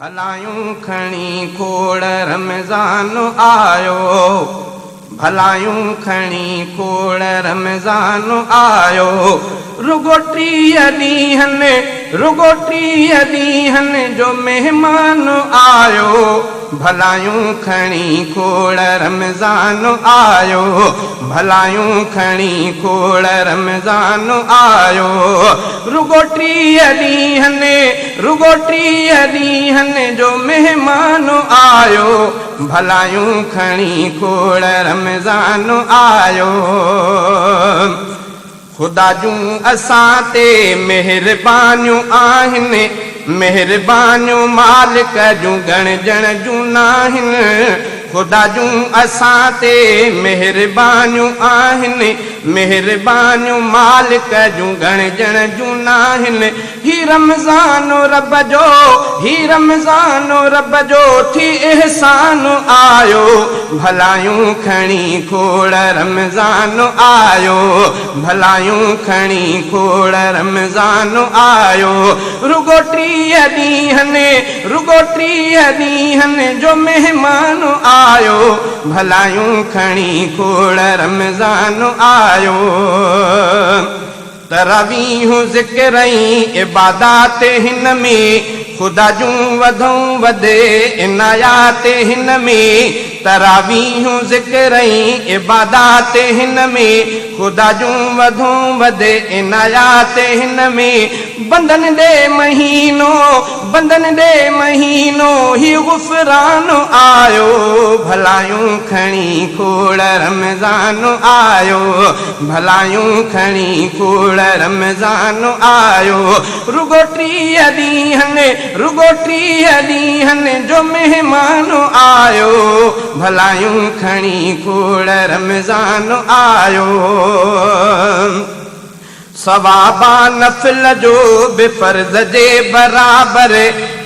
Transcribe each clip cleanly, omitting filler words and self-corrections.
ڀلايون کڻي کوڙ رمضان آيو، ڀلايون کڻي کوڙ رمضان آيو، رڳو 30 ڏينهن، رڳو 30 ڏينهن جو مهمان آيو، ڀلايون کڻي کوڙ رمضان آيو، ڀلايون کڻي کوڙ رمضان آيو، رڳو 30 ڏينهن، رڳو 30 ڏينهن جو مهمان آيو، ڀلايون کڻي کوڙ رمضان آيو. خدا جون اسان تي مهربانيون آهن، مهربانيون مالڪ جون ڳڻجڻ جون ناهن. خدا جون اسان تي مهربانيون آهن، مهربانيون مالڪ جون ڳڻجڻ جون ناهن. هي رمضان رب جو، هي رمضان رب جو ٿي احسان آيو، ڀلايون کڻي کوڙ رمضان آيو، ڀلايون کڻي کوڙ رمضان آيو، رڳو 30 ڏينهن، رڳو 30 ڏينهن جو مهمان آيو، ڀلايون کڻي کوڙ رمضان آيو. تراويح ذڪر ۽ عبادات هن ۾، خدا جون وڌون وڌي عنايات هن ۾، تراويح ذڪر ۽ عبادات هن ۾، خدا جون وڌون وڌي عنايات هن ۾، بندن ڏي مهينو، بندن ڏي مهينو هي غفران آيو، ڀلايون کڻي کوڙ رمضان آيو، ڀلايون کڻي کوڙ رمضان آيو، رڳو 30 ڏينهن، رڳو 30 ڏينهن جو مهمان آيو، ڀلايون کڻي کوڙ رمضان آيو. ثواب آ نفل جو به فرض جي برابر،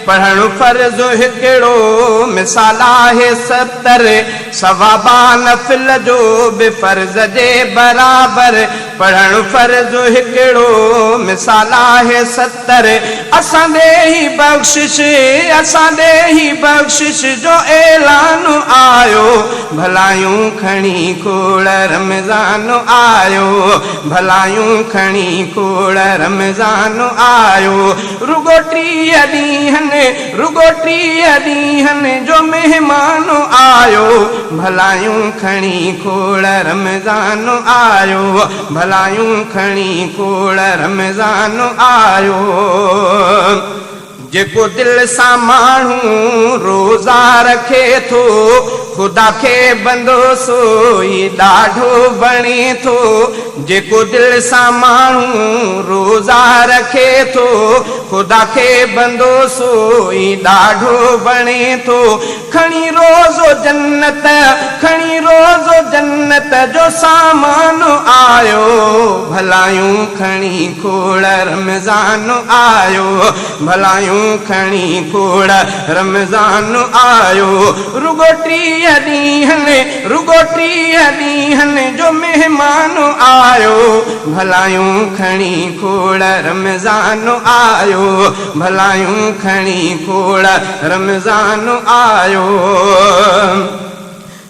پڙهڻ فرض هڪڙو مثال آهي 70، ثواب آ نفل جو به فرض جي برابر، پڙهڻ فرض هڪڙو مثال آهي 70، اسان ڏي هي بخشش، اسان ڏي هي بخشش جو اعلان آيو، ڀلايون کڻي کوڙ رمضان آيو، ڀلايون کڻي کوڙ رمضان آيو، رڳو 30 ڏينهن، رڳو 30 ڏينهن جو مهمان آيو، ڀلايون کڻي کوڙ رمضان آيو، ڀلايون کڻي کوڙ رمضان آيو. جيڪو دل سان ماڻهو روزا رکي ٿو، خدا کي بندو سو ئي ڏاڍو وڻي ٿو. جيڪو دل سان ماڻهو روزا رکي ٿو، خدا کي بندو سو ئي ڏاڍو وڻي ٿو. کڻي روزو جنت، کڻي روزو جنت جو سامان آيو، ڀلايون کڻي کوڙ رمضان آيو، ڀلايون کڻي کوڙ رمضان آيو، رڳو 30 ڏينهن، رڳو 30 ڏينهن جو مهمان آيو، ڀلايون کڻي کوڙ رمضان آيو، ڀلايون کڻي کوڙ رمضان آيو.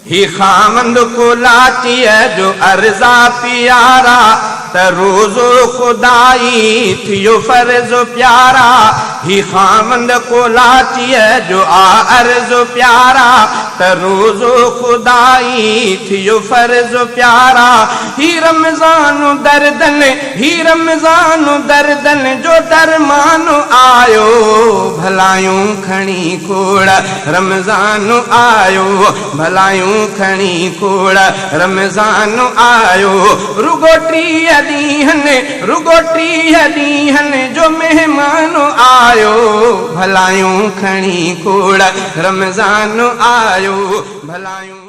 هي خاوند ڪولاچيء جو عرض آ پيارا، ته روزو خدائي ٿيو فرض پيارا. هي خاوند ڪولاچيء جو آ عرض پيارا، ته روزو خدائي ٿيو فرض پيارا. هي رمضان دردن، هي رمضان دردن جو درمان آيو، ڀلايون کڻي کوڙ رمضان آيو، ڀلايون کڻي کوڙ رمضان آيو، رڳو 30 ڏينهن، رڳو 30 ڏينهن جو مهمان آيو، ڀلايون کڻي کوڙ رمضان آيو، ڀلايون.